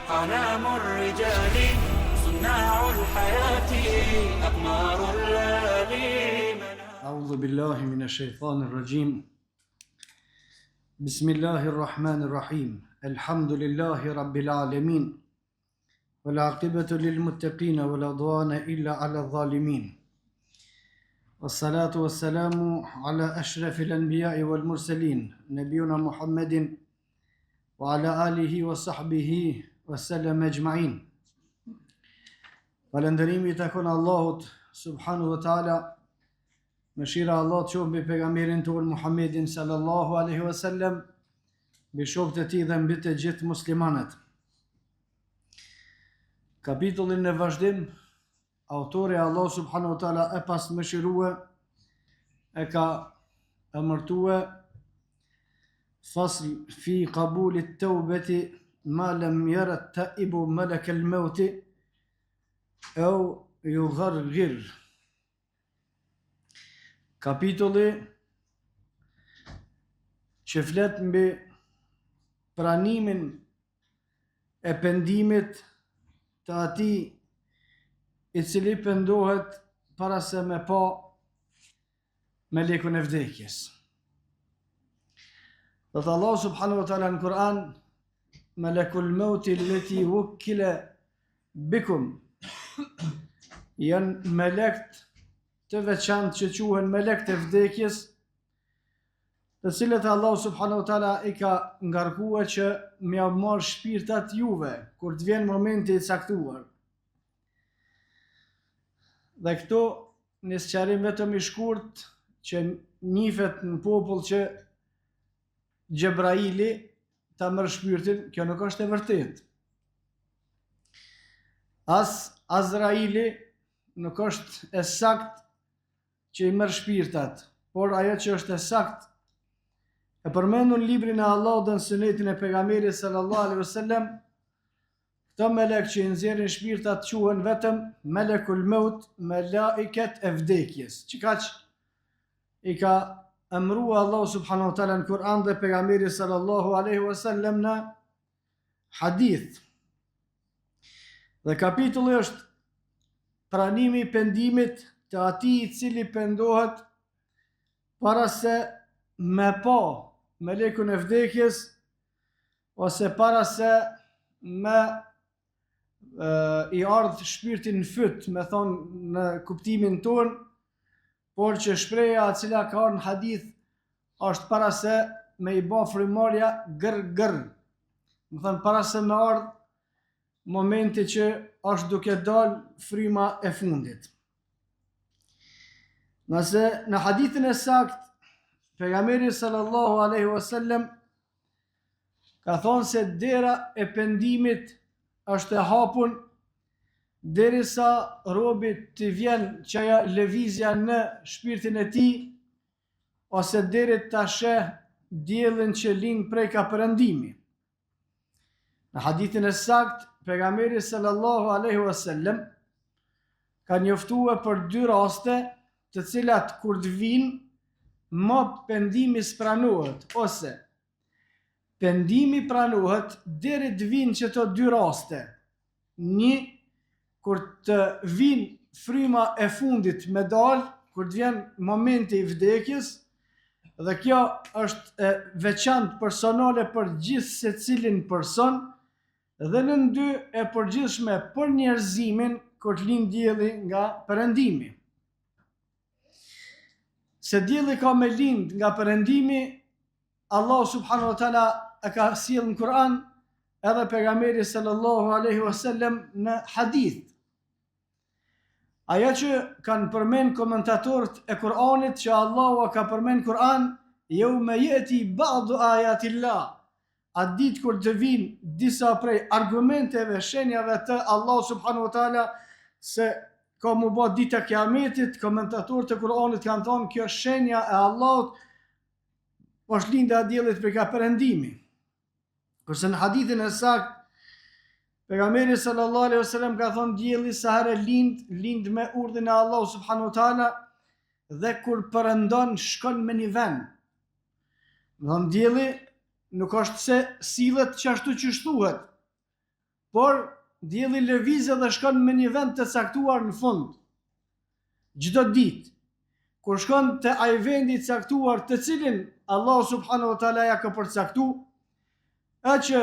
أعلام الرجال صناع الحياة أقمار الليالي أعوذ بالله من الشيطان الرجيم بسم الله الرحمن الرحيم الحمد لله رب العالمين والعاقبة للمتقين ولا عدوان إلا على الظالمين والصلاة والسلام على أشرف الأنبياء والمرسلين نبينا محمد وعلى آله وصحبه وسلم أجمعين Falënderimi i takon Allahut subhanahu wa taala. Mëshira e Allahut qoftë mbi pejgamberin tonë Muhammedin sallallahu alaihi wasallam, mbi shokët e tij dhe mbi të gjithë muslimanët. Kapitullin në vazhdim, autori Allahu subhanahu wa taala e pastë mëshirue e ka emërtue fasl fi qabuli at-taubati ma lam yara at-taibu malak al-maut au yugharghir. Kapitulli që flet mbi pranimin e pendimit të atij i cili pendohet para se me pa melekun e vdekjes. Thotë Allahu subhanahu wa taala në Kur'an melekul mauti allati wukkila bikum janë melekt të veçantë që quhen melekt e vdekjes të cilët Allahu subhanahu wa taala i ka ngarkue që me jau marr shpirtat juve kur të vjen momenti i caktuar. Dhe këtu një sqarim vetëm i shkurt që njifet në popull që Xhebraili ta merr shpirtin, kjo nuk është e vërtetë. As Azraili nuk është e saktë që i merr shpirtat, por ajo që është e saktë e përmendur në librin e Allahut dhe në sunetin e pejgamberit sallallahu alaihi wasallam, këto melek që i nxjerrin shpirtat quhen vetëm melekul maut, melaiket e vdekjes. Qikaq i ka emru Allahu subhanahu wa taala në Kur'an dhe pejgamberi sallallahu alaihi wasallam në hadith. Dhe kapitulli është pranimi i pendimit të atij i cili pendohet para se me pa melekun e vdekjes ose para se me e, i ardhë shpirti në fyt, me thonë në kuptimin tonë, por që shprehja e cila ka ardhë në hadith është para se me i ba frymëmarrja gër gër. Me thonë para se me ardhë momenti që është duke dal fryma e fundit. Nëse në hadithin e sakt, pejgamberi sallallahu alaihi wasallam ka thonë se dera e pendimit është e hapun derisa robit t'i vjen qajo lëvizja në shpirtin e tij ose deri ta sheh diellin që lind prej ka perëndimi. Në hadithin e sakt, pejgamberi sallallahu alaihi wasallam ka njoftue për dy raste të cilat kur të vijnë më pendimi s'pranohet ose pendimi pranohet deri të vijnë qëto dy raste. Një, kur të vijnë fryma e fundit me dal, kur të vjen momenti i vdekjes, dhe kjo është e veçantë personale për gjithsecilin person, dhe nën dy e përgjithshme për njerëzimin kur të lind dielli nga perëndimi. Se dielli ka me lind nga perëndimi, Allahu subhanahu wa taala e ka sjellë në Kur'an edhe pejgamberi sallallahu alaihi wasallam në hadith. Ajo që kanë përmend komentatorët e Kur'anit që Allahu e ka përmend Kur'an, jeume jeti ba'du ayatillah. Atë ditë kur të vijnë disa prej argumenteve, shenjave të Allahu subhanahu wa taala se ka m'u ba dita e Kiametit, komentatorët e Kur'anit kanë thonë kjo shenja e Allahut është lindja e diellit prej ka perëndimi. Kurse në hadithin e saktë, pejgamberi sallallahu alaihi wasallam ka thonë dielli sa herë lind, lind me urdhrin e Allahut subhanahu wa taala dhe kur perëndon shkon me një vend. Do thonë dielli nuk është se sillet qashtu qysh thuhet. Por dielli lëviz edhe shkon me një vend të caktuar në fund. Çdo ditë, kur shkon te ai vendi i caktuar të cilin Allahu subhanahu wa taala ja ka përcaktu, e që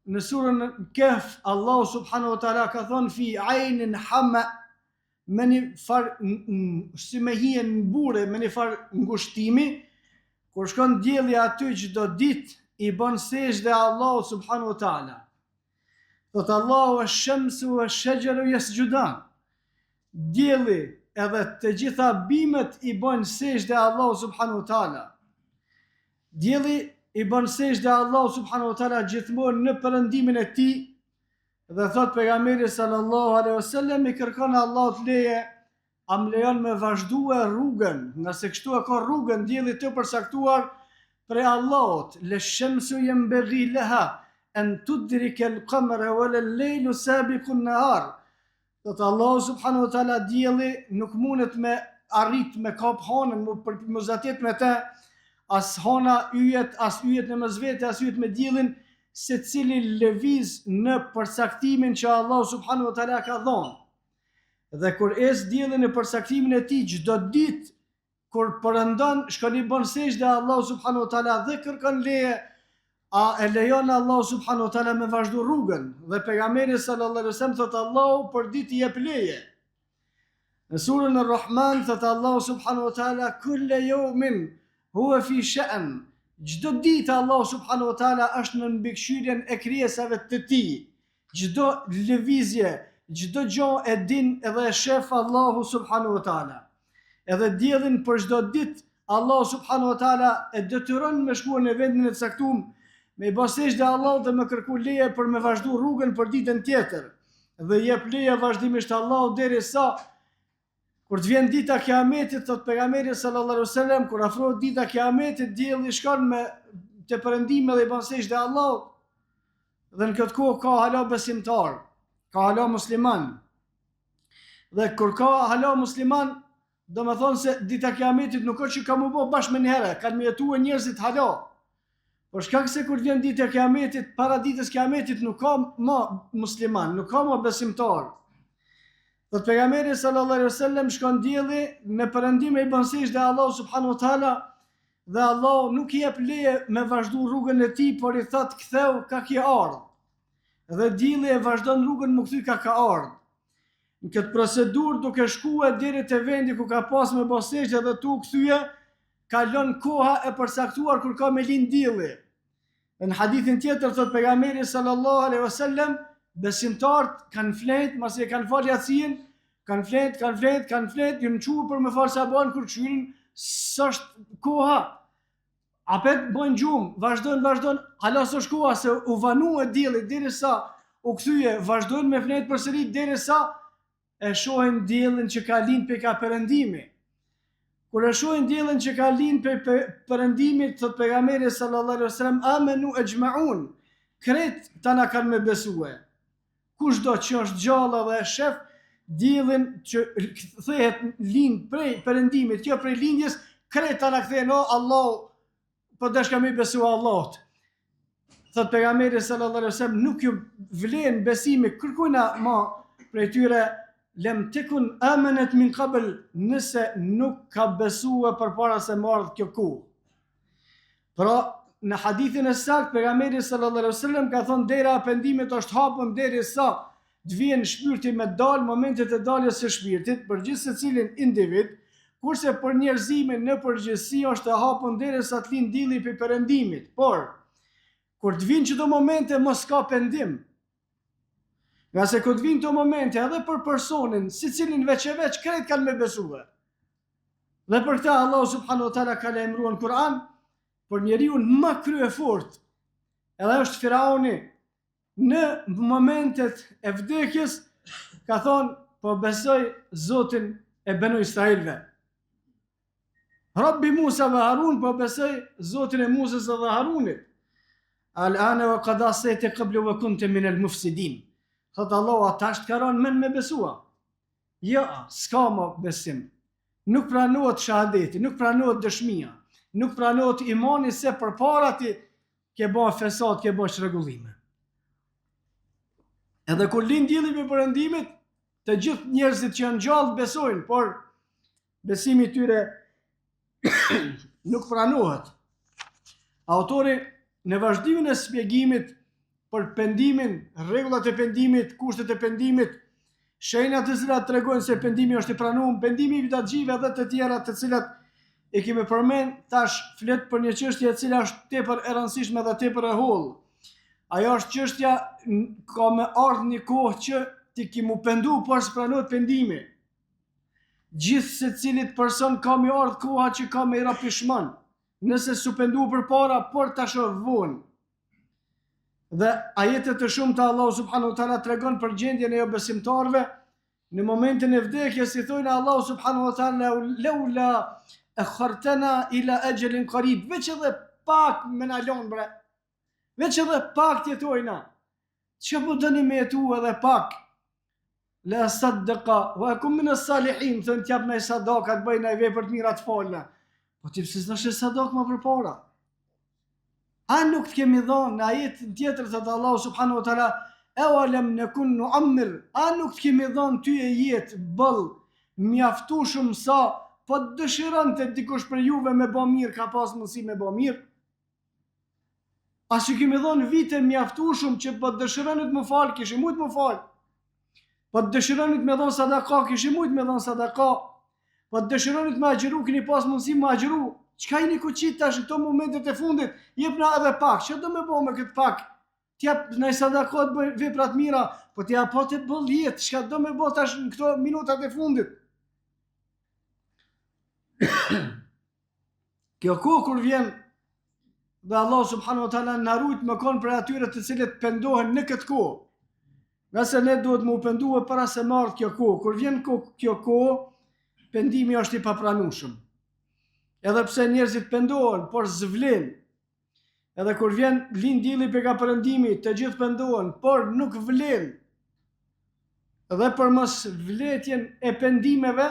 në surën Kehf Allahu subhanahu wa taala ka thonë fi ajnin hame me një far si me hije në bure, me një far ngushtimi, kur shkon dielli aty çdo ditë i bën sexhde Allahu subhanahu wa taala. Thot Allahu esh-shemsu vesh-shexheru jesxhudan. Dielli edhe të gjitha bimët i bëjnë sexhde Allahu subhanahu wa taala. Dielli i bën sexhde Allahu subhanahu wa taala gjithmonë në perëndimin e tij dhe thot pejgamberi sallallahu alaihi wasallam i kërkon Allahut leje a më lejon me vazhdue rrugën, ngase kështu e ka rrugën dielli të përcaktuar prej Allahut, lesh-shemsu jenbeghi leha en tudrike l-kamere ve lel-lejlu sabikun nehar. Thot Allahu subhanahu wa taala dielli nuk mundet me arrit me kap hanën, mu për mu zatet me te, as hana yjet, as yjet në mes vete, as yjet me diellin, secili lëviz në përcaktimin që Allahu subhanahu wa taala ka dhonë. Dhe kur ec dielli në përcaktimin e tij çdo ditë kur perëndon shkon i bën sexhde Allahu subhanahu wa taala dhe kërkon leje a e lejon Allahu subhanahu wa taala me vazhdu rrugën dhe pejgamberi sallallahu alaihi wasallam thot Allahu për ditë i jep leje. Në surën Ar-Rahman thot Allahu subhanahu wa taala kulle yawmin huwa fi sha'n. Çdo ditë Allahu subhanahu wa taala është në mbikëqyrjen e krijesave të tij. Çdo lëvizje, çdo gjo e din edhe e shef Allahu subhanahu wa taala. Edhe diellin për çdo ditë Allahu subhanahu wa taala e detyron me shku në vendin e caktum, me i ba sexhde Allahut dhe me kërku leje për me vazhdu rrugën për ditën tjetër. Dhe jep leje vazhdimisht Allahu derisa Kur të vjen dita e Kiametit, thot pejgamberi sallallahu alaihi wasallam, kur afrohet dita e Kiametit, dielli shkon me te perëndimi dhe i bën sexhde Allahut. Dhe në këtë kohë ka hala besimtar, ka hala musliman. Dhe kur ka hala musliman, domethonë se dita e Kiametit nuk është që ka mu bo bash menjëherë, kanë me jetue njerëzit hala. Për shkak se kur vjen dita e Kiametit, para ditës Kiametit nuk ka më musliman, nuk ka më besimtar. Thot pejgamberi sallallahu alaihi wasallam shkon dielli në perëndim e i bën sexhde Allahu subhanahu wa taala dhe Allahu nuk i jep leje me vazhdu rrugën e tij, por i thot ktheu ka ke ardh. Dhe dielli e vazhdon rrugën mu kthy ka ka ardh. Në këtë procedurë duke shkue deri te vendi ku ka pas me bo sexhde dhe tu u kthye, kalon koha e përcaktuar kur ka me lind dielli. Dhe në hadithin tjetër thot pejgamberi sallallahu alaihi wasallam, besimtarët kanë flet masi e kanë fal jacien, kanë flet, kanë flet, kanë flet, janë çu për me fal sabahun kur kqyrin, s'është koha. Apet bojnë gjumë, vazhdojnë, vazhdojnë, hala s'është koha se u vanue dielli derisa u kthye, vazhdojnë me flet përsëri derisa e shohin diellin që ka lind prej ka perëndimi. Kur e shohin diellin që ka lind prej perëndimit, thot pejgamberi sallallahu alaihi wasallam, amenu exhmaun. Krejt tana kanë me besue. Kushdo që është gjallë dhe e shef diellin që kthehet lind prej perëndimit, kjo prej lindjes, krejt tana kthehen o Allahu po dashka me i besu Allahut. Thot pejgamberi sallallahu alaihi wasallam nuk ju vlen besimi kërkujna ma prej tyre lem tekun amenet min qabl nëse nuk ka besue përpara se me ardh kjo kohë. Pra, në hadithin e saktë pejgamberi sallallahu alaihi wasallam ka thonë dera e pendimit është hapun derisa të vjen shpirti me dal momentet e daljes së shpirtit për gjithsecilin individ, kurse për njerëzimin në përgjithësi është e hapun derisa të lind dielli prej perëndimit. Por, kur të vinë qëto momente mo s'ka pendim. Ngase kur të vinë këto momente edhe për personin, secilin veç e veç, krejt kanë me besue. Dhe për këtë Allahu subhanahu wa taala ka lajmëruar në Kur'an për njeriun më kryefort, edhe është Firauni, Në momentet e vdekjes ka thonë po besoj Zotin e Benu Israilve. Rabbi Musa ve Harun po besoj Zotin e Musës dhe Harunit. Al ane ve kad asejte kablu ve kunte min el mufsidin. Thot Allahu, a tash të ka ra n'men me besua. Jo, s'ka më besim. Nuk pranohet shahadeti, nuk pranohet dëshmia, nuk pranohet imani se përpara ti ke ba fesad, ke ba çrregullime. Edhe kur lind dielli prej perëndimit, të gjithë njerëzit që janë gjallë besojnë, por besimi i tyre nuk pranohet. Autori në vazhdimin e shpjegimit për pendimin, rregullat e pendimit, kushtet e pendimit, shenjat të cilat tregojnë se pendimi është i pranuar, pendimi i bidatxhive dhe të tjera të cilat i kemi përmend, tash flet për një çështje e cila është tepër e rëndësishme dhe tepër e hollë. Ajo është çështja ka me ardhë një kohë që ti ki mu pendu, por s'pranohet pendimi. Gjithsecilit person ka me ardhë koha që ka me i ra pishman, nëse s'u pendu përpara, por tash o vonë. Dhe ajete të shumta Allahu subhanahu wa taala tregon për gjendjen e jobesimtarëve në momentin e vdekjes i thojnë Allahu subhanahu wa taala laula akhartana ila ajalin qarib veç edhe pak me na lon bre veç edhe pak të jetojna Çka po doni me jetu edhe pak Le esaddeka Wa ekun mine salihin Thënë t'jap naj sadaka të bëj naj vepër të mira të falna Po ti pse s'dhashë sadaka ma përpara A nuk të kemi dhonë në ajetin tjetër thotë Allahu subhanahu wa taala Ewa lem nekun nuammir A nuk të kemi dhonë ty e jetë boll mjaftushëm sa po të dëshironte dikush prej juve me bo mirë ka pas mundësi me bo mirë A s'ju kemi dhonë vite mjaftushëm që po të dëshironit m'u falë, kishit mujtë m'u falë. Po të dëshironit me dhonë sadaka, kishit mujtë me dhonë sadaka. Po të dëshironit me agjëru, kini pas mundësi me agjëru. Çka jeni ku qitë tash në këto momentet e fundit, jepna edhe pak, që do me bo me këtë pak? T'jap naj sadaka të bëj vepra të mira, po ti a pate boll jetë, çka do me bo tash në këto minutat e fundit? Kjo kohë kur vjen dhe Allah subhanahu wa taala na rujt me kon prej atyre të cilët pendohen në këtë kohë. Ngase ne duhet me u pendue para se me ardhë kjo kohë. Kur vjen ko, kjo kohë, pendimi është i papranueshëm. Edhe pse njerëzit pendohen, por s'vlen. Edhe kur vjen lind dielli prej ka perëndimi, të gjithë pendohen, por nuk vlen. Dhe për mos vletjen e pendimeve,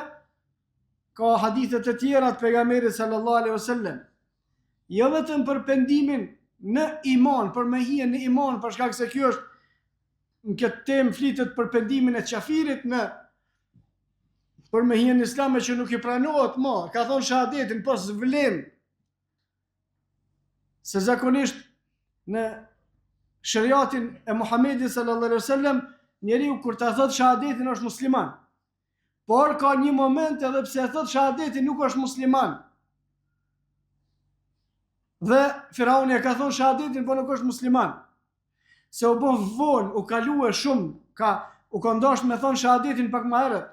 ka hadithe të tjera të pejgamberit sallallahu alaihi wasallam. Jo vetëm për pendimin në iman, për me hi në iman, për shkak se kjo është në këtë temë flitet për pendimin e qafirit në për me hi në islam e që nuk i pranohet ma, ka thonë shahadetin, po s'vlen. Se zakonisht në sheriatin e Muhammedit sallallahu alaihi wasallam, njeriu kur ta thotë shahadetin është musliman. Por ka një moment edhe pse e thot shahadetin nuk është musliman. Dhe Firauni e ka thonë shahadetin, po nuk është musliman. Se u bë vonë, u kalue shumë, ka, u kon dasht me thonë shahadetin pak më herët.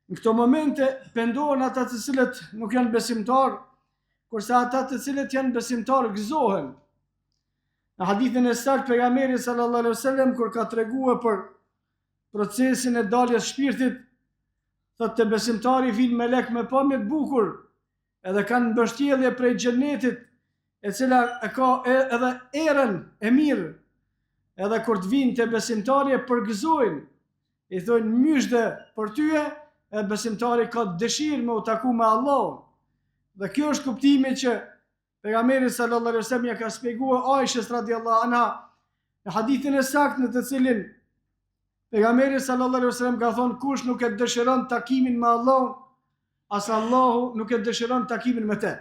Në këto momente pendohen ata të cilët nuk janë besimtar, kurse ata të cilët janë besimtar gëzohen. Në hadithin e saktë pejgamberi sallallahu alaihi wasallam kur ka treguar për procesin e daljes shpirtit, thotë te besimtari vijnë melek me pamje të bukur, edhe kanë mbështjellje prej xhenetit, e cila e ka edhe erën e mirë, edhe kur të vijnë te besimtari e përgëzojnë, i thojnë myzhde për tyje, e besimtari ka dëshirë me u taku me Allahun. Dhe kjo është kuptimi që Pejgamberi sallallahu alaihi wasallam ja ka shpjeguar Aishës radiallahu anha në hadithin e saktë në të cilin pejgamberi sallallahu alaihi wasallam ka thonë kush nuk e dëshiron takimin me Allahun, as Allahu nuk e dëshiron takimin me të.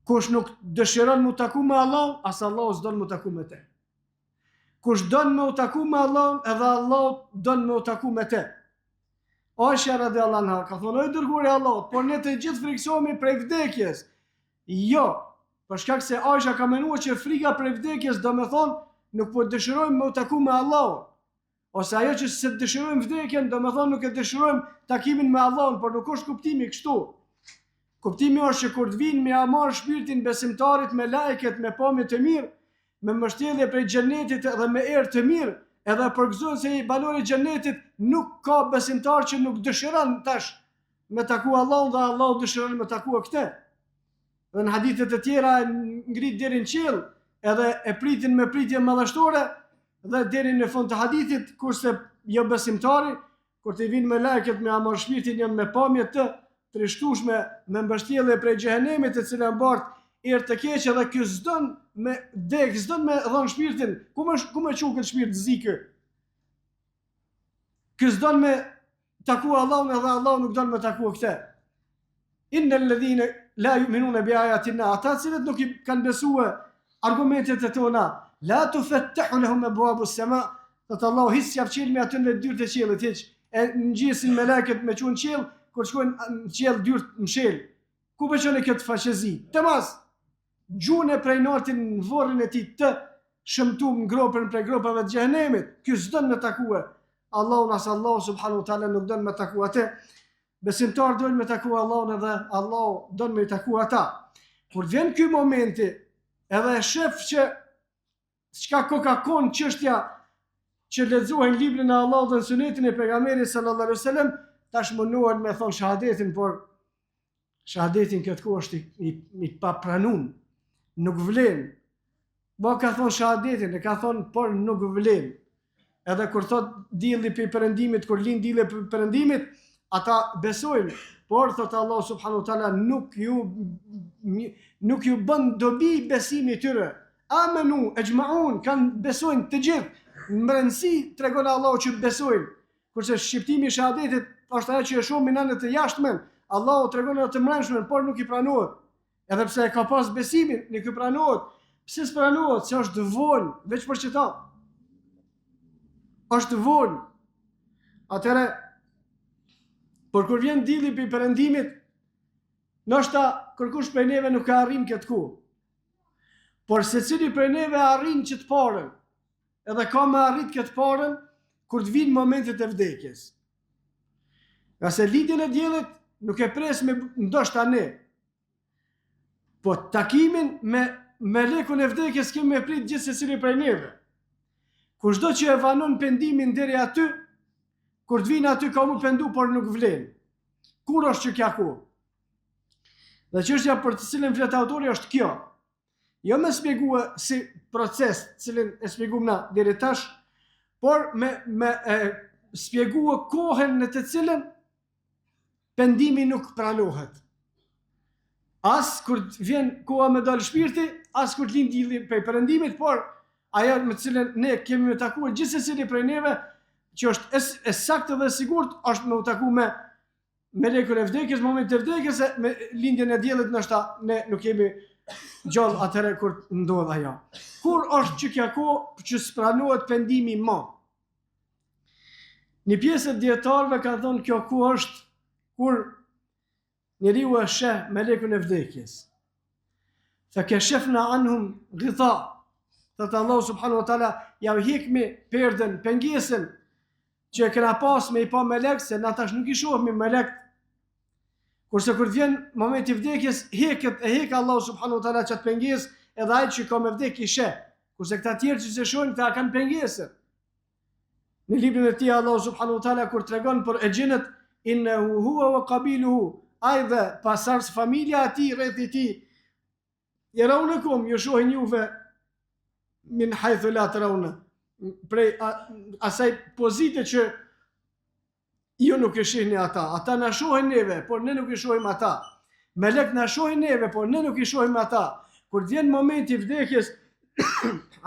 Kush nuk dëshiron mu taku me Allahun, as Allahu s'don mu taku me të. Kush don me u taku me Allahun, edhe Allahu don me u taku me të. Aisha radiallahu anha ka thonë, o i dërguari i Allahut, por ne të gjithë frikësohemi prej vdekjes. Jo, për shkak se Aisha ka menduar që frika prej vdekjes do me thonë nuk po dëshirojmë me u taku me Allahun. Ose ajo që s'e dëshirojmë vdekjen, do me thonë nuk e dëshirojmë takimin me Allahun, por nuk është kuptimi kështu. Kuptimi është që kur të vinë me ia marrë shpirtin besimtarit melaiket me pamje të mirë, me mbështjellje prej xhenetit dhe me erë të mirë, edhe përgëzojnë se je banor i xhenetit, nuk ka besimtar që nuk dëshiron tash me taku Allahun dhe Allahu dëshiron me taku këtë. Dhe në hadithe të tjera e ngrit deri në qiell, edhe e pritin me pritje madhështore dhe deri në fund të hadithit, kurse jobesimtari, kur t'i vinë melaiket me ia marrë shpirtin janë me pamje të trishtueshme, me mbështjellje prej xhehenemit e cila mbart erë të keqe dhe ky s'don me dek, s'don me dhon shpirtin, ku me ku me çu këtë shpirt të zi ky? Ky s'don me taku Allahun edhe Allahu nuk don me taku këtë. Inna alladhina la yu'minuna bi ayatina, ata të cilët nuk i kanë besue argumentet e tona, la tufettahu lahum abwabu as-sama, thotë Allahu hiç s'jav çelmi atyne dyert e qiellit hiç. E ngjisin meleket me çu në qiell, kur shkojnë në qiell dyert mshel. Ku po çoni këtë faqezi? Te mas. Gjune prej nalti në vorrin e tij të shëmtum në gropën prej gropave të xhehenemit. Ky s'don me takue Allahun as Allahu subhanahu wa taala nuk don me taku atë. Besimtarët dojnë me taku Allahun edhe Allahu don me i taku ata. Kur vjen ky momenti, edhe e shef që çka koka kon çështja që lexohej në librin e Allahut dhe në sunetin e pejgamberit sallallahu alaihi wasallam, tash mundohen me thon shahadetin, por shahadeti n'këtë kohë është i, i, i papranum, nuk vlen. Bo ka thonë shahadetin, e ka thonë, por nuk vlen. Edhe kur thot dielli prej perëndimit, kur lind dielli prej perëndimit, ata besojnë, por thot Allah subhanahu wa taala nuk ju nuk ju bën dobi besimi i tyre. Amenu ejmaun kanë besojnë të gjithë. Në mbrendësi tregon Allahu që besojnë. Kurse shqiptimi i shahadetit është ajo që e shohim në anën të jashtmen. Allahu tregon edhe të mbrendshmen, por nuk i pranohet. Edhe pse e ka pas besimin, nuk i pranohet. Pse s'pranohet? Se është vonë, veç për qëta. Është vonë. Atëherë, por kur vjen dielli prej perëndimit, ndoshta kërkush prej neve nuk e arrin këtë kohë. Por secili prej neve arrin qëtë parën, edhe ka me arrit këtë parën, kur të vinë momentet e vdekjes. Ngase lindjen e diellit nuk e presim ndoshta ne. Po takimin me melekun e vdekjes kemi me prit gjithsecili prej neve. Kushdo që e vanon pendimin deri aty, kur të vinë aty ka mu pendu, por nuk vlen. Kur është që kja kohë? Dhe çështja për të cilën flet autori është kjo. Jo me spjegue si proces të cilin e spjegum na deri tash, por me, me e spjegue kohën në të cilën pendimi nuk pranohet. As kur të vjen koha me dalë shpirti, as kur të lind dielli prej perëndimit, por ajo me të cilën ne kemi me taku gjithsecili prej neve, që është e, e saktë dhe e sigurt, është me u taku me melekun e vdekjes, moment e vdekjes e me lindjen e diellit ndoshta ne nuk jemi gjallë atëherë kur ndodh ajo. Kur është që kja kohë që s'pranohet pendimi ma? Një pjesë e dijetarëve kanë thonë kjo kohë është kur njeriu e sheh melekun e vdekjes. Fe keshefna anhum gita, thotë Allahu subhanahu wa taala, jau hekmi perden, pengesën, që e kena pas me i pa melekt, se na tash nuk i shohmi melekt, kurse kur vjen momenti i vdekjes, heket e hek Allahu subhanahu wa taala qat pengesë, edhe ai që ka me vdek i sheh. Kurse këta tjerë që s'e shohin, këta kanë pengesën. Në librin e tij Allahu subhanahu wa taala kur tregon për exhinët innehu huwa wa qabiluhu, ai dhe pasardhës familja e tij, rrethi i tij, Jeraunekum, ju shohin juve min hajthu la teraune, prej asaj pozite që ju nuk e shihni ata. Ata na shohin neve, por ne nuk i shohim ata. Melekt na shohin neve, por ne nuk i shohim ata. Kur vjen momenti i vdekjes,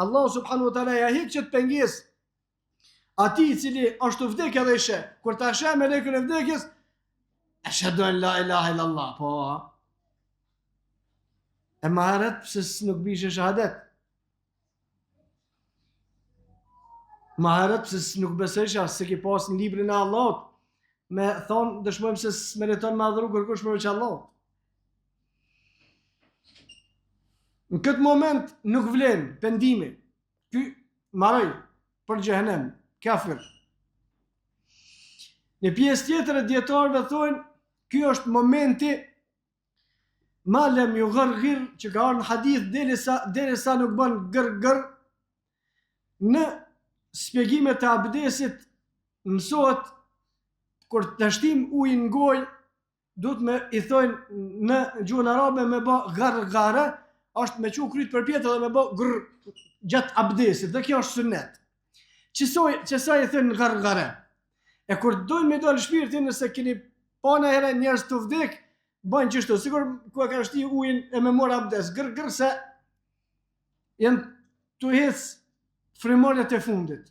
Allahu subhanahu wa taala ja hek qët pengesë Atij i cili është tu vdek edhe i sheh. Kur ta sheh melekun e vdekjes, eshhedu en la ilaha illallah, po. E ma herët pse nuk bishe shahadet? Ma herët pse nuk besojshe, s'e ki pas në librin e Allahut, me thonë, dëshmojmë se s'meriton me adhuru kërkush përveç Allahut. Në këtë moment nuk vlen pendimi, Ky maroi për xhehenem, kafir. Një pjesë tjetër e dijetarëve thonë, ky është momenti ma lem jugargir që ka ardhur në hadith derisa derisa nuk bën gër gër në shpjegimet e abdesit mësohet kur të shtim ujin në gojë duhet me i thojnë në gjuhën arabe me bë gargare, është me çu kryt përpjetë edhe me bë grr gjatë abdesit dhe kjo është sunnet. Qësoj, qësaj i thojnë gargare. E kur dojnë me dalë shpirtin, nëse keni pa najherë njerëz tu vdek, bëjnë qështu, sikur ku e kanë shti ujin e me marrë abdes, gër gër se janë tu hec frymëmarrjet e fundit.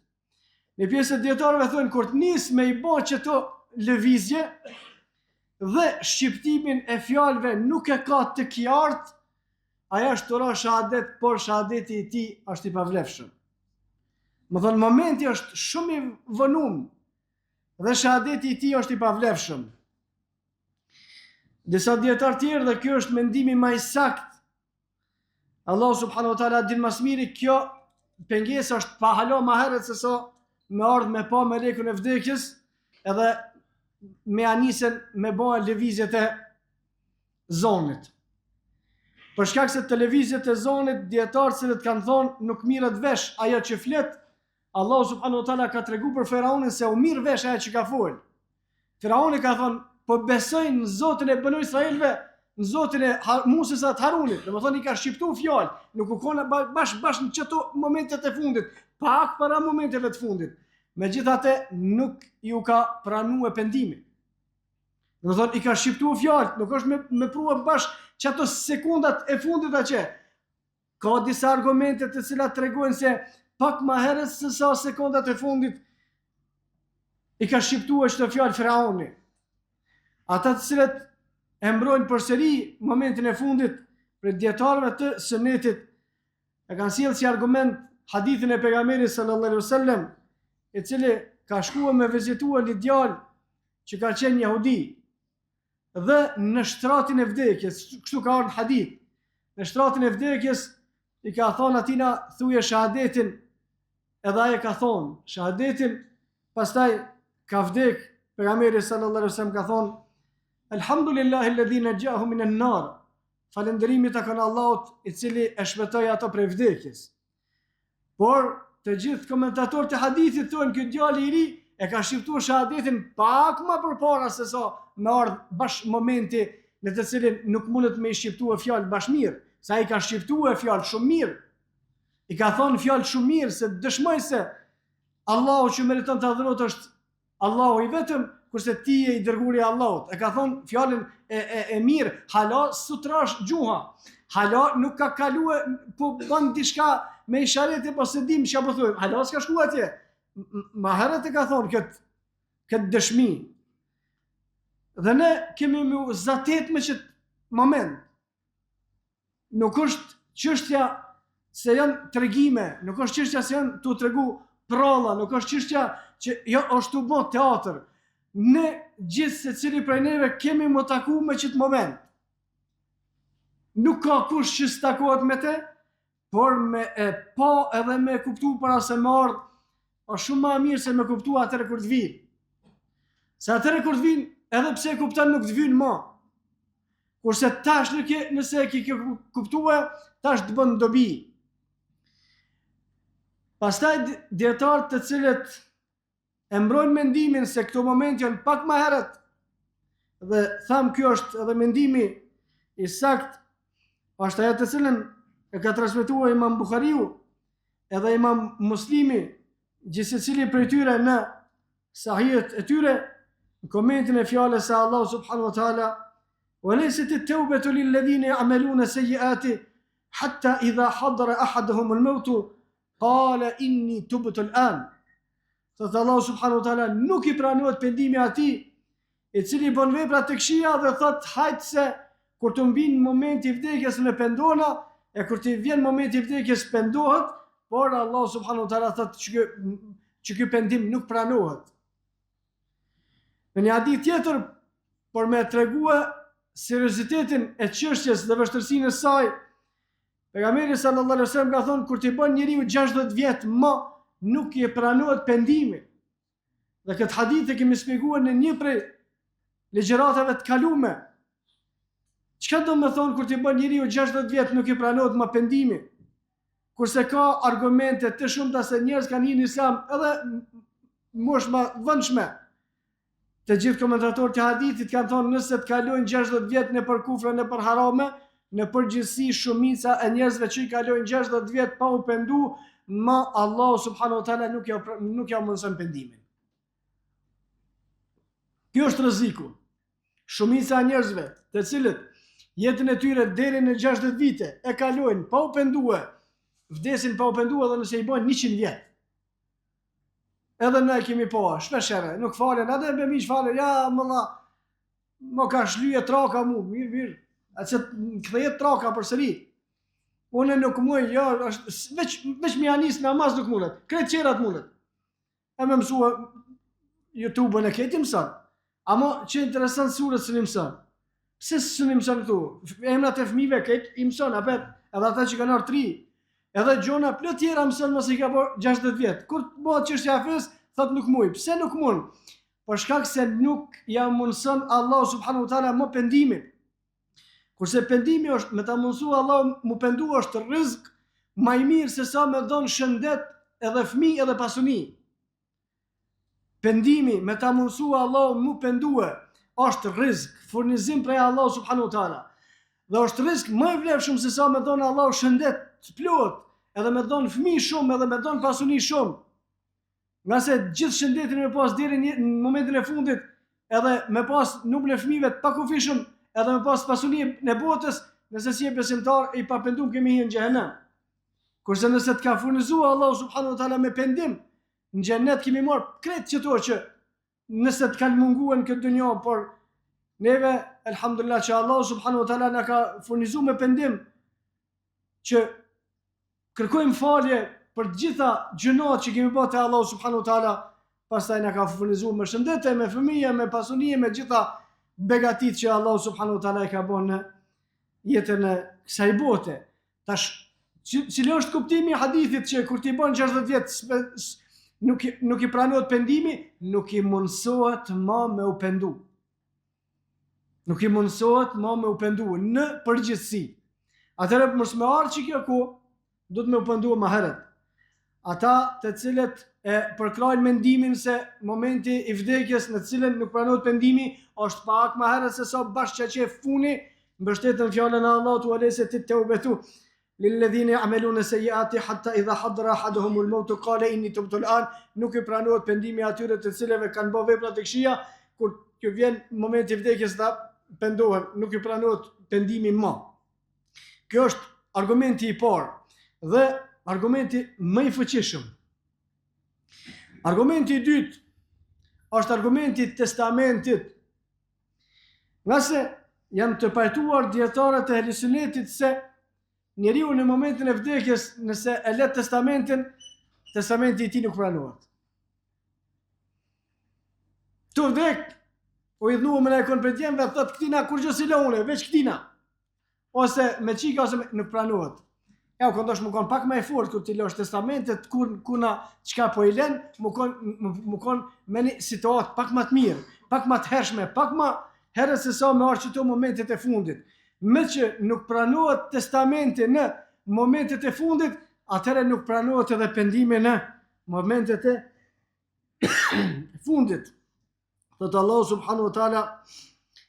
Një pjesë e dijetarëve thonë kur të nis me i bo qëto lëvizje dhe shqiptimin e fjalëve nuk e ka të kjartë, ai është tu ra shahadet, por shahadeti i tij është i pavlefshëm. Domethonë, momenti është shumë i vonum dhe shahadeti i tij është i pavlefshëm. Disa dijetarë tjerë dhe kjo është mendimi ma i saktë Allahu subhanahu wa taala din ma s'miri kjo pengesë është pa hala ma herët se sa me ardhë me pa melekun e vdekjes edhe me ja nisën me ba lëvizjet e zonit. Për shkak se te lëvizjet e zonit, dijetarët të cilët kanë thonë nuk mirret vesh ajo që flet, Allahu subhanahu wa taala ka tregu për Firaonin se u mirr vesh ajo që ka fol. Firaoni ka thonë, po besoj në Zotin e Benu Israelve, në Zotin e Musës e të Harunit. Domethonë, i ka shqiptu fjalë, nuk u konë bash, bash në qëto momentet e fundit, pak para momenteve të fundit. Megjithatë, nuk iu ka pranue pendimi. Domethonë, i ka shqiptu fjalë, nuk është me, me prue bash qato sekundat e fundit atje. Ka disa argumente të cilat tregojnë se pak ma herët se sa sekondat e fundit i ka shqiptuar qëto fjalë Firaoni. Ata të cilët e mbrojnë përsëri momentin e fundit prej dijetarëve të sunetit e kanë sjellë si argument hadithin e pejgamberit sallallahu alaihi wasallam, i cili ka shkuar me vizituar një djalë që ka qenë jehudi. Dhe në shtratin e vdekjes, kështu ka ardhur në hadith, në shtratin e vdekjes i ka thonë atina thuje shahadetin, edhe ai e ka thonë shahadetin, pastaj ka vdek pejgamberi sallallahu alaihi wasallam ka thonë Elhamdulillahi alladhi najahu min an-nar. Falënderimi i takon Allahut i cili e shpëtoi ato prej vdekjes. Por të gjithë komentatorët e hadithit thonë ky djalë i ri e ka shqiptuar shahadetin pak më përpara se sa me ardh bash momenti në të cilin nuk mundet me i shqiptuar fjalë bash mirë, se ai ka shqiptuar fjalë shumë mirë. I ka thonë fjalë shumë mirë se dëshmoj se Allahu që meriton të adhurohet është Allahu i vetëm, kurse ti je i dërguari i Allahut. E ka thonë fjalën e, e, e mirë, hala s'u trash gjuha. Hala nuk ka kalue, po bën diçka me isharete, po s'e dim çka po thojmë. Hala s'ka shku atje. Ma herët e ka thonë këtë këtë dëshmi. Dhe ne kemi me u zatet me qëtë moment. Nuk është çështja se janë tregime, nuk është çështja se janë tu tregu pralla, nuk është çështja që jo është tu bo teatër. Ne gjithsecili prej neve kemi m'u taku me qëtë moment. Nuk ka kush që s'takohet me te, por me e pa edhe me e kuptu para se me ardhë, është shumë ma mirë se me kuptu atëherë kur të vijë. Se atëherë kur të vijë, edhe pse e kupton nuk të vyn ma. Kurse tash në ke, nëse e ke kuptue, tash të bën dobi. Pastaj dijetarët të cilët e mbrojnë mendimin se këto moment janë pak më herët dhe thamë kjo është edhe mendimi i sakt është ajo të cilën e ka transmetuar Imam Buhariu edhe Imam Muslimi gjithsecili prej tyre në Sahihet e tyre në komentin e fjalës së Allahut subhanahu wa taala wa laysat at-tawbatu lil ladhina ya'maluna sayyi'ati hatta idha hadara ahaduhum al-maut qala inni tubtu al-an Thotë Allahu subhanahu wa taala nuk i pranohet pendimi atij i cili bën vepra të këqija dhe thot hajt se kur të m'vin momenti i vdekjes unë pendona e kur t'i vjen momenti i vdekjes pendohet, por Allahu subhanahu wa taala thot që ky që ky pendim nuk pranohet. Në një hadith tjetër, por me tregue seriozitetin e çështjes dhe vështirësinë e saj, pejgamberi sallallahu alaihi wasallam ka thonë kur t'i bën njeriu 60 vjet më nuk i pranohet pendimi. Dhe këtë hadith e kemi shpjeguar në një prej ligjëratave të kalume. Çka do me thonë kur t'i bën njeriu 60 vjet nuk i pranohet më pendimi? Kurse ka argumente të shumta se njerëz kanë hi në islam edhe moshë ma vonshme. Të gjithë komentatorët e hadithit kanë thonë nëse të kalojnë 60 vjet nëpër kufre, nëpër harame, në përgjithësi shumica e njerëzve që i kalojnë 60 vjet pa u pendu, ma Allahu subhanahu wa taala nuk ja nuk ja mundson pendimin. Kjo është rreziku. Shumica e njerëzve, të cilët jetën e tyre deri në 60 vite e kalojnë pa u pendue, vdesin pa u pendue edhe nëse i bojnë 100 vjet. Edhe ne e kemi pa, shpesh herë, nuk falen, edhe me miq falen, ja më Më ka shlyje traka mu, mirë, mirë, a që të kthehet traka përsëri. Unë nuk muj, jo, është, veç, veç me ja nis namaz nuk mundet, krejt tjerat mundet. E me mësua YouTube-ën e krejt i mëson. Amo që interesant suret s'un i mëson. Pse s'un i mëson këtu? Emrat e fëmijëve krejt i mëson, apet, edhe ata që kanë ardhur t'ri. Edhe gjona plot tjera mëson mos i ka bo 60 vjet. Kur të bëhet çështja e fesë, thot nuk muj. Pse nuk mund? Për shkak se nuk ja mundëson Allahu subhanahu wa taala më pendimin. Kurse pendimi është me ta mundësu Allahu mu pendu është rizk ma i mirë se sa me dhon shëndet edhe fëmijë edhe pasuni. Pendimi me ta mundësu Allahu mu pendue është rizk, furnizim prej Allahu subhanahu wa taala. Dhe është rizk më i vlefshëm se sa me dhon Allahu shëndet të plot, edhe me dhon fëmijë shumë, edhe me dhon pasuni shumë. Ngase gjithë shëndetin me pas deri në momentin e fundit, edhe me pas numrin e fëmijëve të pakufishëm, edhe me pas pasuninë e botës, nëse s'je besimtar i papendum ke me hi në xhehenem. Kurse nëse të ka furnizu Allahu subhanahu wa taala me pendim, në xhenet ke me marr krejt qëto që nëse të kanë munguar në këtë dynja, por neve elhamdulillah që Allahu subhanahu wa taala na ka furnizu me pendim që Kërkojmë falje për të gjitha gjynahet që kemi bërë te Allahu subhanahu wa taala, pastaj na ka furnizuar me shëndet, me fëmijë, me pasuni, me gjitha begatitë që Allahu subhanahu wa taala i ka bërë në jetën e kësaj bote. Tash cili është kuptimi i hadithit që kur t'i bën 60 vjet nuk nuk i pranohet pendimi, nuk i mundësohet më me u pendu. Nuk i mundësohet ma me u pendu në përgjithësi. Atëherë mos me ardhë që kjo kohë, duhet me u pendu ma herët. Ata të cilët e përkrahin mendimin se momenti i vdekjes në të cilën nuk pranohet pendimi është pak ma herët se sa bash qe funi, mbështeten n'fjalën e Allahut ue lejsetit teubetu Lilledhine ja'melune sejjiati hatta idha hadara ahaduhumul mautu kale inni tubtul an, nuk i pranohet pendimi atyre të cilëve kanë bërë vepra të këqija, kur t'ju vjen momenti i vdekjes ata pendohen, nuk i pranohet pendimi më. Kjo është argumenti i parë dhe argumenti më i fuqishëm. Argumenti i dytë është argumenti i testamentit Ngase janë të pajtuar dijetarët e ehli sunetit se njeriu në momentin e vdekjes nëse e le testamentin, testamenti i tij nuk pranohet. Tu vdek, u idhnu me najkon prej djemve, thot këtina kurgjë s'i lo une, veç këtina. ose me çika ose me, nuk pranohet. Ja, u kon me kon pak më e fortë kur t'i lësh testamentet kur kuna çka po i lën, me kon me kon me një situatë pak më të mirë, pak më të hershme, pak më herët se sa me ardhë qëto momentet e fundit. Meqë nuk pranohet testamenti në momentet e fundit, atëherë nuk pranohet edhe pendimi në momentet e fundit. Thotë Allahu subhanahu wa taala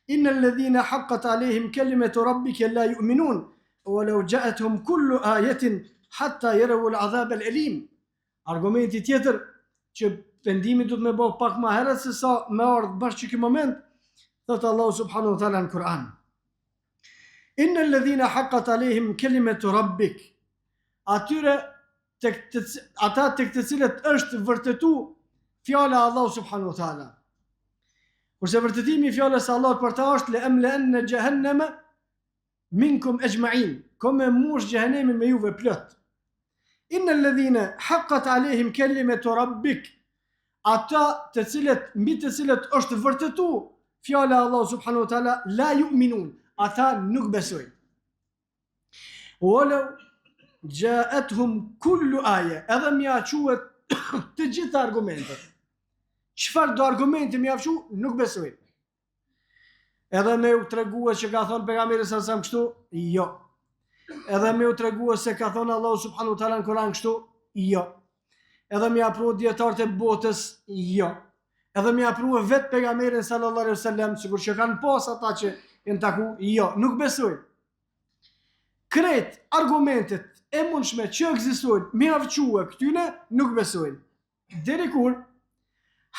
Inna alladhina haqqat alehim kalimatu rabbika la yu'minun wa law ja'atuhum kullu ayatin hatta yarawu al'adhab al'alim. Argumenti tjetër që pendimi duhet me bë pak më herët se sa me ardh bash që ky moment, thotë Allahu subhanahu wa taala në Kur'an. Inna alladhina haqqat alehim kalimatu rabbik. Atyre tek të, ata tek të cilët është vërtetu fjala e Allahut subhanahu wa taala. Kurse vërtetimi i fjalës së Allahut për ta është le emle enne xhehenneme minkum exhmain, kom me mush xhehenemin me juve plot. Inna alladhina haqqat alehim kalimatu rabbik, ata të cilët mbi të cilët është vërtetu fjala e Allahut subhanahu wa taala la yu'minun, ata nuk besojnë. Walau ja'atuhum kullu aje, edhe me ja çu të gjitha argumentet. Çfarë do argumenti me ja çu, nuk besojnë. Edhe me u tregue që ka thonë pejgamberi sa selam kështu, jo. Edhe me u tregue se ka thonë Allahu subhanahu wa taala në Kur'an kështu, jo. Edhe me ja pru dijetarët e botës, jo. Edhe me ja pru vetë pejgamberin sallallahu alaihi wasallam, sikur që kanë pas ata që janë taku, jo, nuk besojnë. Krejt argumentet e mundshme që ekzistojnë me jav çue këtyne nuk besojnë. Deri kur?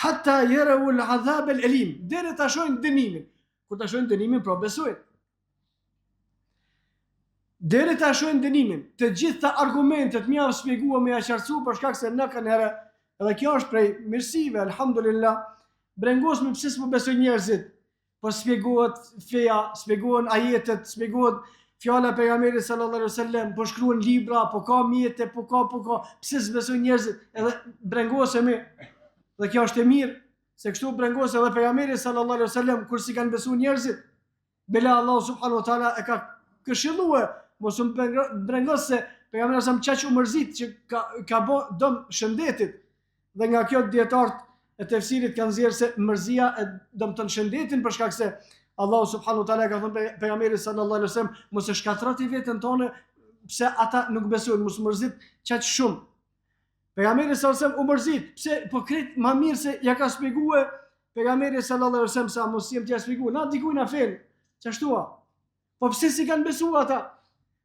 Hatta yarau al-azab al-alim, deri ta shohin dënimin. Kur ta shohin dënimin, pra besojnë. Deri ta shohin dënimin, të gjitha argumentet me jav shpjegua me ja qartësu për shkak se na kanjëherë. Edhe kjo është prej mirësive, alhamdulillah. Brengosemi pse s'po besojnë njerëzit. Po spjegohet feja, spjegohen ajetet, spjegohet fjala e pejgamberit sallallahu alaihi wasallam, po shkruhen libra, po ka mjete, po ka, po ka, pse s'besojnë njerëzit? Edhe brengosemi. Dhe kjo është e mirë, se kështu brengos edhe pejgamberi sallallahu alaihi wasallam kur s'i kanë besuar njerëzit. Bile Allahu subhanahu wa taala e ka këshillue mos u brengos se pejgamberi sa qaq u mërzit që ka ka bë dëm shëndetit. Dhe nga kjo dijetarët e tefsirit kanë nxjerrë se mërzia e dëmton shëndetin për shkak se Allahu subhanahu wa taala ka thënë pejgamberit sallallahu alaihi wasallam mos e shkatërro ti veten tënde pse ata nuk besojnë, mos u mërzit qaq shumë. Pejgamberi sallallahu alaihi wasallam u mërzit, pse po krejt ma mirë se ja ka shpjegue pejgamberi sallallahu alaihi wasallam sa mos jem t'ja shpjegu, na dikujna fen, qashtu a? Po pse s'i kanë besu ata?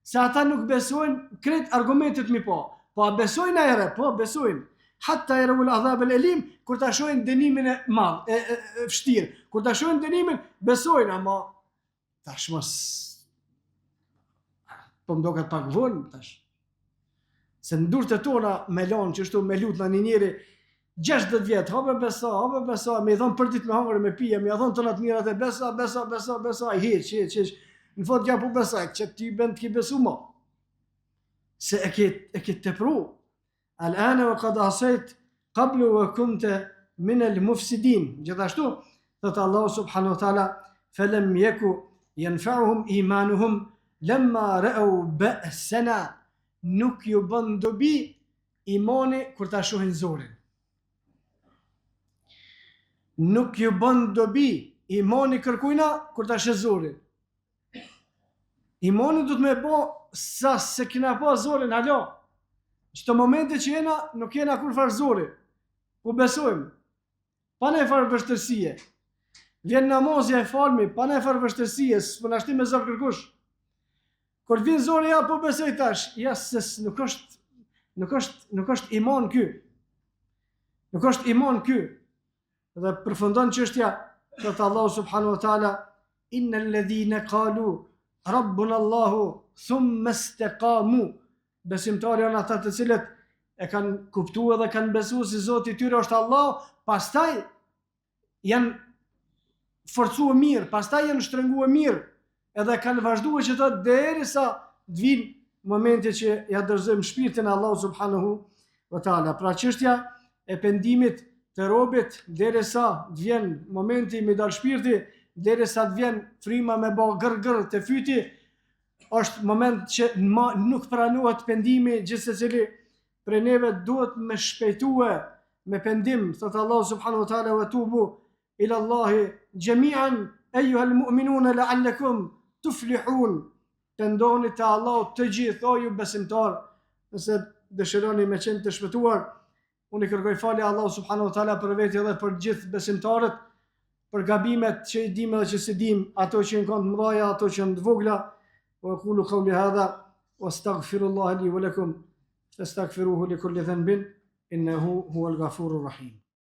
Se ata nuk besojnë krejt argumentet mi po. Po a besojnë najherë? Po besojnë. Hatta yaraul adhab al elim kur ta shohin dënimin e madh, e, e, e vështirë. Kur ta shohin dënimin, besojnë, ama Tash mos po më doket pak vonë tash. Se në durët e tona me lanë qështu me lut në një njeri 60 vjet, hape beso, hape beso, me i thonë për ditë me hangër me pije, me i thonë të të mirat e beso, beso, beso, beso, ai hiç, hiç, hiç. Në fund ja po beso, që ti ben të ki besu mo. Se e ke, e ke tepru. Al-ane wa qad asejt qablu wa kunte min el mufsidin. Gjithashtu, thotë Allahu subhanahu wa taala, "Falam yaku yanfa'uhum imanuhum lamma ra'u ba'sana." Nuk ju bën dobi imani kur ta shohin zorin. Nuk ju bën dobi imani kërkujna kur ta sheh zorin. Imani duhet me bo sa s'e kena pa zorin hala. Qëto momente që jena, nuk jena kurrfarë zori. Po besojmë. Pa najfarë vështërsie. Vjen namazi e falmi, pa najfarë vështërsie, s'po na shti me zor kërkush. Kur të vjen zori, ja po besoj tash, ja se nuk është, nuk është, nuk është iman ky. Nuk është iman ky. Dhe përfundon çështja, thotë Allahu subhanahu wa taala, inna alladhina qalu rabbuna Allahu thumma istaqamu. Besimtarë janë ata të cilët e kanë kuptuar dhe kanë besuar se Zoti i tyre është Allahu, pastaj janë forcuar mirë, pastaj janë shtrënguar mirë, edhe kanë vazhduar qëto derisa të vijë momenti që ja dorëzojmë shpirtin Allahu subhanahu wa taala. Pra çështja e pendimit të robit derisa të vjen momenti me dal shpirti, derisa të vjen fryma me bë gër gër te fyti, është moment që ma nuk pranohet pendimi gjithsecili prej neve duhet me shpejtue me pendim, thotë Allahu subhanahu wa taala wa tubu ila Allahi jami'an ayyuhal mu'minuna la'allakum tuflihun. Pendohuni te Allahu të gjithë, o ju besimtarë, nëse dëshironi me qenë të shpëtuar, unë i kërkoj falje Allahu subhanahu wa taala për vete dhe për gjithë besimtarët, për gabimet që i dimë dhe që s'i dimë, ato që janë kanë të mëdha, ato që janë të vogla. Wa aqulu qawli hadha wa astaghfirullaha li wa lakum fastaghfiruhu li kulli dhanbin innahu huwal ghafurur rahim.